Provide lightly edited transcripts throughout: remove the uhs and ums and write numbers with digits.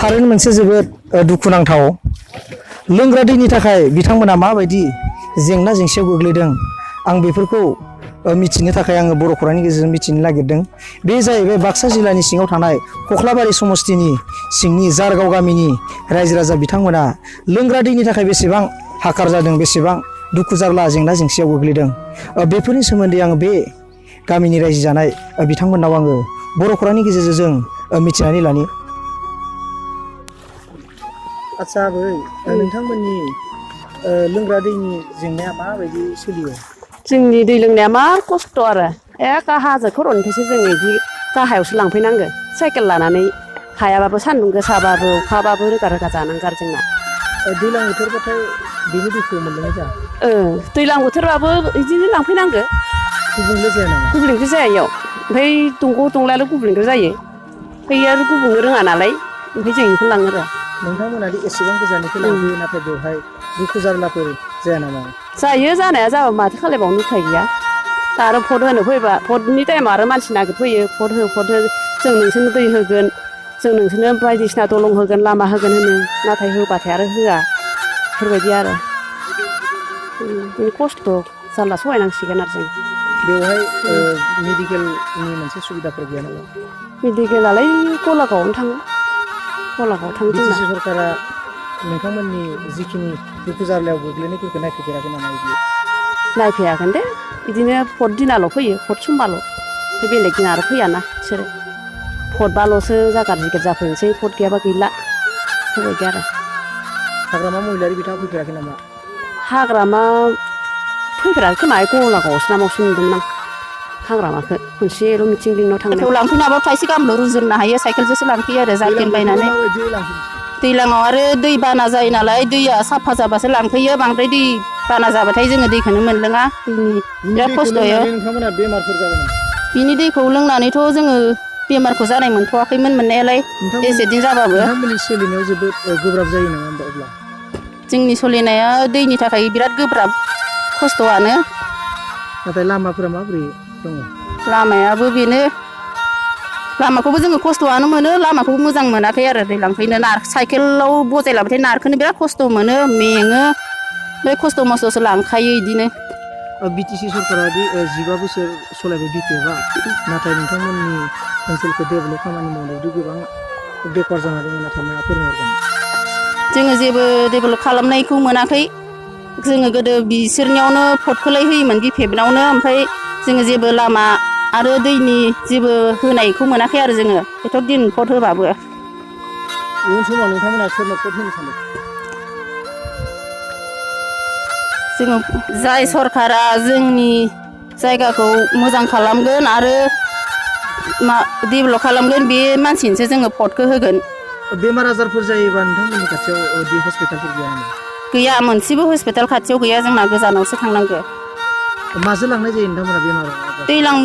थारैनो मोनसे जोबोद दुखुनांथाव लोंग्रा दैनि थाखाय बिथांमोना माबायदि जेंना जेंसियाव गोग्लैदों आं बेफोरखौ मिथिनो थाखाय आङो बर' खौरांनि गेजेरजों मिथिनो नागिरदों। बे जाहैबाय बाक्सा जिल्लानि सिङाव थानाय खख्लाबारि समस्तिनि सिंनि जारगाव गामिनि रायजो राजा बिथांमोना लोंग्रा दैनि थाखाय बेसेबां हाखार जादों, बेसेबां दुखु जारला जेंना जेंसियाव गोग्लैदों बेफोरनि सोमोन्दै आङो बे गामिनि रायजो जानाय बिथांमोननाव आङो बर' खौरांनि गेजेरजों जों मिथिनानै लानि। आदसा आबै, नोंथांमोननि लोंग्रा दैनि जेंनाया माबायदि सोलियो? जोंनि दै लोंनाया मा खस्थ' आरो एखे हाजो खर'निफ्रायसो जों बिदि गाहायावसो लांफैनांगो साइकेल लानानै हायाबाबो सान्दुं गोसाबाबो अखाबाबो रोगा रोगा जानांगौ आरो जोंना। दैज्लां बोथोरबाथाय बेनि दैखौ मोनलोङो जा? दैज्लां बोथोरबाबो बिदिनो लांफैनांगो। गुबुंले जाया नामा? गुबुंले जाया इयाव, ओमफ्राय दंग' दंलायाल' गुबुंले जायो। ओमफ्राय आरो गुबुंनो रोङा नालाय ओमफ्राय जों बेखौनो लाङो आरो। नोंथांमोना दि एसेबां गोजाननिफ्राय लांफैयो नाथाय बेवहाय दुखु जारलाफोर जाया नामा? जायो जानाया जाबा माथो खालायबावनो उफाय गैया। दा आरो भट होनो फैबा भटनि टाइमाव आरो मानसि नागिरफैयो भट हो जों नोंसोरनो दै होगोन, जों नोंसोरनो बायदिसिना दलं होगोन, लामा होगोन होनो, नाथाय होबाथाय आरो होआ बेफोरबायदि आरो। खस्थ' जारला सहायनांसिगोन आरो जों। बेवहाय मेडिकेलनि मोनसे सुबिदाफोर गैया नामा? मेडिकेलालाय गलागावआवनो थाङो, गलागावआव थाङो जोंना। बिटिसि सरकारा नोंथांमोननि जिखिनि दुखु जारलायाव गोग्लैनायफोरखौ नायफैफेराखै नामा? नायफैयाखै दे, बिदिनो भट दिनाल' फैयो, भट समबाल'। ओमफ्राय बेलेग दिना आरो फैयाना बिसोरो। भटबाल'सो जागार जिगेर जाफैनोसै, भट गैयाबा गैला बेफोरबायदि आरो। हाग्रामा महिलारि बिथाङा फैफेराखै नामा? हाग्रामा फैफेराखै खोमा, गलागावआवसो ना मायावसो नुदोंमोन आं हाग्रामाखौ खनसेल' मिथिं लिंनायाव थांनायाव। लांफैनाबो थाइसे गाहामल' रुजुननो हायो, साइकेलजोंसो लांफैयो आरो जारखेन बायनानै। दैज्लाङाव आरो दै बाना जायो नालाय, दैया साफा जाबासो लांफैयो, बांद्राय दै बाना जाबाथाय जोङो दैखौनो मोनलोङा, बिराद खस्थ' होयो। नोंथांमोना बेमारफोर जाबाय नामा? बिनि दैखौ लोंनानैथ' जोङो बेमारखौ जानाय मोनथ'वाखैमोन मोननायालाय एसे दिन जाबाबो। नोंथांमोननि सोलिनायाव जोबोद गोब्राब जायो नामा होमबा अब्ला? जोंनि सोलिनाया दैनि थाखाय बिराद गोब्राब, खस्थ'आनो। नाथाय लामाफोरा माबोरै दङ? लामायाबो बेनो, लामाखौबो जोङो खस्थ'आनो मोनो, लामाखौबो मोजां मोनाखै आरो दै लांफैनो। साइकेलाव बजायलाबाथाय नारखोनो बिराद खस्थ' मोनो, मेङो, बे खस्थ' मस्थ'सो लांखायो बिदिनो। बिटिसि सरकारा दि 15 बोसोर सलायबाय बिपिएफआ, नाथाय नोंथांमोननि ओनसोलखौ डेभेलप खामानि मावनायावदि गोबां बेखार जाना दङ, नाथाय मा फोरमायहरगोन? जोङो जेबो डेभेलप खालामनायखौ मोनाखै। जोङो गोदो बिसोरनियावनो भटखौलाय होयोमोन बिपिएफनावनो, ओमफ्राय जोङो जेबो लामा आरो दैनि जेबो होनायखौ मोनाखै आरो जोङो एथ' दिन भट होबाबो। इयुन समाव नोंथांमोना सोरनो भट होनो सानो? जोङो जाय सरकारा जोंनि जायगाखौ मोजां खालामगोन आरो डेभेलप खालामगोन, बे मानसिनोसो जोङो भटखौ होगोन। बेमार आजारफोर जायोबा नोंथांमोननि खाथियाव हस्पिटालफोर गैया नामा? गैया, मोनसेबो हस्पिटाल खाथियाव गैया, जोंना गोजानावसो थांनांगौ। माजों लांनाय जायो नोंथांमोना बेमार? दैज्लां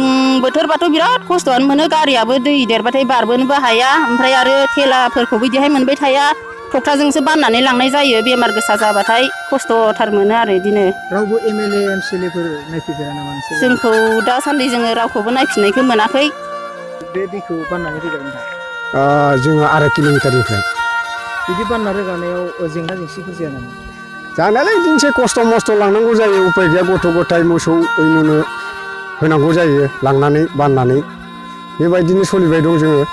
बोथोरबाथ' बिराद खस्थ'आनो मोनो, गारियाबो दै देरबाथाय बारबोनोबो हाया, ओमफ्राय आरो थेलाफोरखौबो बिदिहाय मोनबाय थाया, थख्राजोंसो बाननानै लांनाय जायो। बेमार गोसा जाबाथाय खस्थ'थार मोनो आरो बिदिनो। रावबो एमएलए एमसिएलएफोर नायफैफेरा नामा नोंसोर? जोंखौ दासान्दि जोङो रावखौबो नायफिननायखौ मोनाखै। बे दैखौ बाननानै रोगायो नोंथां? जोङो 2.5 किल'मिटारनिफ्राय। बिदि बानना रोगानायाव जेंना जेंसिफोर जाया नामा? जानायालाय बिदिनोसै, खस्थ' मस्थ' लांनांगौ जायो, उपाय गैया, गथ' गथाय मोसौ नुनो होनांगौ जायो, लांनानै बाननानै बेबायदिनो सोलिबाय दं जोङो।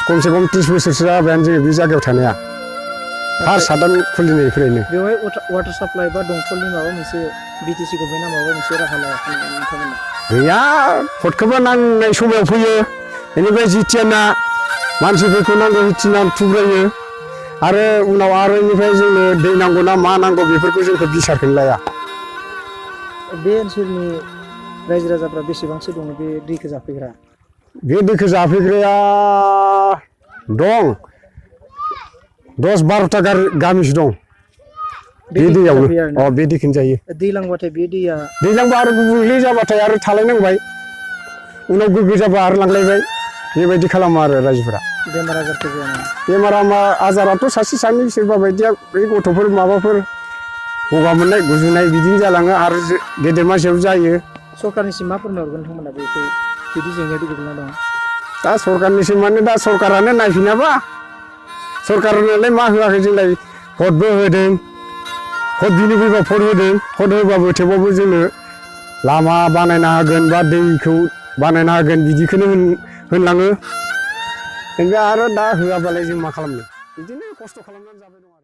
खमसे खम 30 बोसोरसो जाबायानो जोङो बे जायगायाव थानाया, फार्स्ट हादान खुलिनायनिफ्रायनो। बेवहाय वाटार साप्लाइ बा दंखलनि माबा मोनसे बिटिसि गभर्नमेन्टआ माबा मोनसे राहा लायाखै नोंथांमोना? गैया, भटखौबो नांनाय समाव फैयो, बेनिफ्राय जिथियाना मानसिफोरखौ नांगौ हिथिना थुब्रायो, आरो उनाव आरो बेनिफ्राय जोंनो दै नांगौ ना मा नांगौ बेफोरखौ जोंखौ बिसारखौनो लाया। बे ओनसोलनि रायजो राजाफ्रा बेसेबांसो दङ बे दैखौ जाफैग्रा? बे दैखौ जाफैग्राया दं, 10-12टा गामिसो दं बे दैयावनो। बे दैखौनो जायो। दैलांबाथाय बे दैया, दैलांबा आरो गुबुंले जाबाथाय आरो थालायनांबाय, उनाव गोग्गो जाबा आरो लांलायबाय, बेबायदि खालामो आरो रायजोफोरा। बेमार आजारफोर जाया नामा? बेमार आजाराथ' सासे सानै सोरबा बायदिया बै गथ'फोर माबाफोर गगा मोननाय गुजुनाय बिदिनो जालाङो, आरो गेदेर मानसियाव जायो। सरकारनिसिम मा फोरमायहरगोन नोंथांमोना बेखौ बिदि जेंनायाव गोग्लैना दं? दा सरकारनिसिम माने दा सरकारानो नायफिनाबा सरकारनोलाय मा होआखै जोंलाय भटबो होदों भट बिनो फैबा भट होदों भट होबाबो थेवबाबो जोंनो लामा बानायना होगोन बा दैखौ बानायना होगोन बिदिखौनो होनलाङो ओमफ्राय आरो दा होआबालाय जों मा खालामनो बिदिनो खस्थ' खालामनानै जाबाय दं।